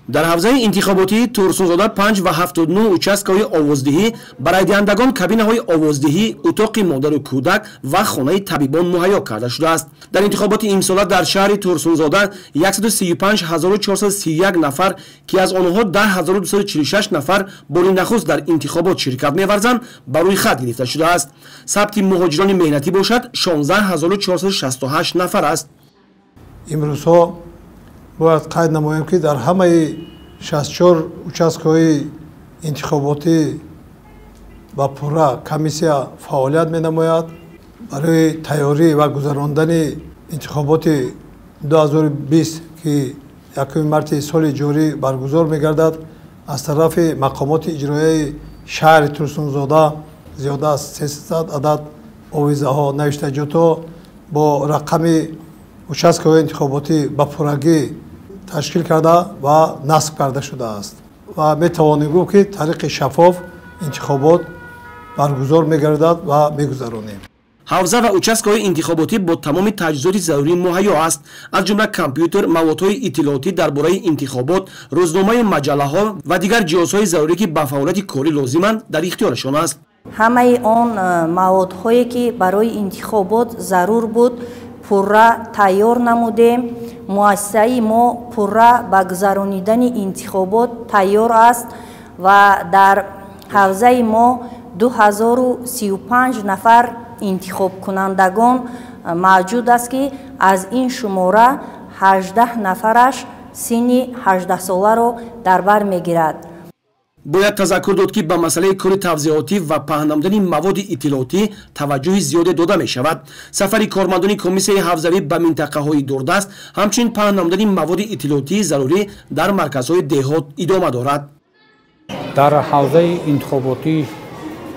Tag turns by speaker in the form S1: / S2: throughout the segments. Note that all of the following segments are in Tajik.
S1: Дар ҳавзаи интихоботии Турсунзода 5 ва 79 участкаҳои овоздиҳӣ ба райдиҳандагон кабинаҳои овоздиҳӣ, утоқи модару кӯдак ва хонаи табибон муҳайё карда шудааст. Дар интихоботи имсола дар шаҳри Турсунзода 135431 нафар, ки аз онҳо 10246 нафар бори нахуст дар интихобот ширкат меварзанд, ба рӯй хат гирифта шудааст. Сабти муҳоҷирони меҳнатӣ бошад 16468 нафар аст.
S2: Имрӯзҳо бояд қайд намоем, ки дар ҳамаи 64 участкаҳои интихоботӣ ба пурра комиссия фаъолият менамояд. Барои тайёрӣ ва гузарондани интихоботи 2020, ки 1 марти соли ҷорӣ баргузор мегардад, аз тарафи мақомоти иҷроияи шаҳри Турсунзода зиёда аз 300 адад овизаҳо, навиштаҷотҳо бо рақами участкаҳои интихоботӣ ба пуррагӣ ташкил карда ва насб карда шудааст ва метавонем гуфт, ки тариқи шаффоф интихобот баргузор мегардад ва мегузаронем.
S1: Ҳавза ва участкаҳои интихоботӣ бо тамоми таҷҳизоти зарурӣ муҳайё аст, аз ҷумла компютер, маводҳои иттилоотӣ дар бораи интихобот, рӯзномаю маҷаллаҳо ва дигар ҷиҳозҳои зарурӣ, ки ба фаъолияти корӣ лозиманд, дар ихтиёрашон аст.
S3: Ҳамаи он маводҳое, ки барои интихобот зарур буд, пурра тайёр намудем. Муассисаи мо пурра ба гузаронидани интихобот тайёр аст ва дар ҳавзаи мо 2035 нафар интихобкунандагон мавҷуд аст, ки аз ин шумора 18 нафараш синни 18-соларо дар бар мегирад.
S1: Бояд тазаккур дод, ки ба масъалаи кори тавзеотӣ ва паҳн намудани маводи иттилоотӣ таваҷҷӯҳи зиёде дода мешавад. Сафари кормандони комиссияи ҳавзавӣ ба минтақаҳои дурдаст, ҳамчунин паҳн намудани маводи иттилоотии зарурӣ дар марказҳои деҳот идома дорад.
S4: Дар ҳавзаи интихоботии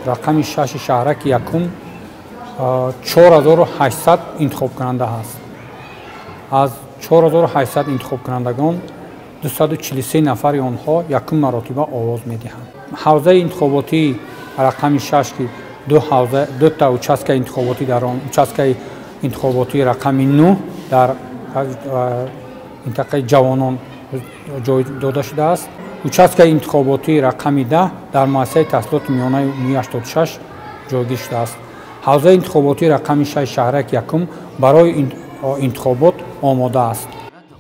S4: рақами 6 шаҳраки якум 4800 интихобкунанда ҳаст. Аз 4800 интихобкунандагон 243 нафари онҳо якум маротиба овоз медиҳанд. Ҳавзаи интихоботии рақами 6, ки дута участкаи интихоботӣ дар он, участкаи интихоботии рақами 9 дар минтақаи ҷавонон ҷой дода шудааст, участкаи интихоботии рақами 10 дар муассисаи таҳсилоти миёнаи умумии 86 ҷойгир шудааст. Ҳавзаи интихоботии рақами 6 шаҳраки якум барои интихобот омода аст.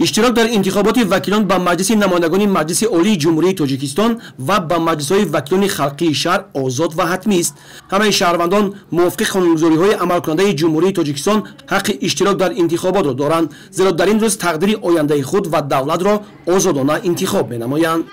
S1: Иштирок дар интихоботи вакилон ба Маҷлиси намояндагони Маҷлиси Олии Ҷумҳурии Тоҷикистон ва ба маҷлисҳои вакилони халқии шаҳр озод ва ҳатмист. Ҳамаи шаҳрвандон мувофиқи қонунгузориҳои амалкунандаи Ҷумҳурии Тоҷикистон ҳаққи иштирок дар интихоботро доранд, зеро дар ин рӯз тақдири ояндаи худ ва давлатро озодона интихоб менамоянд.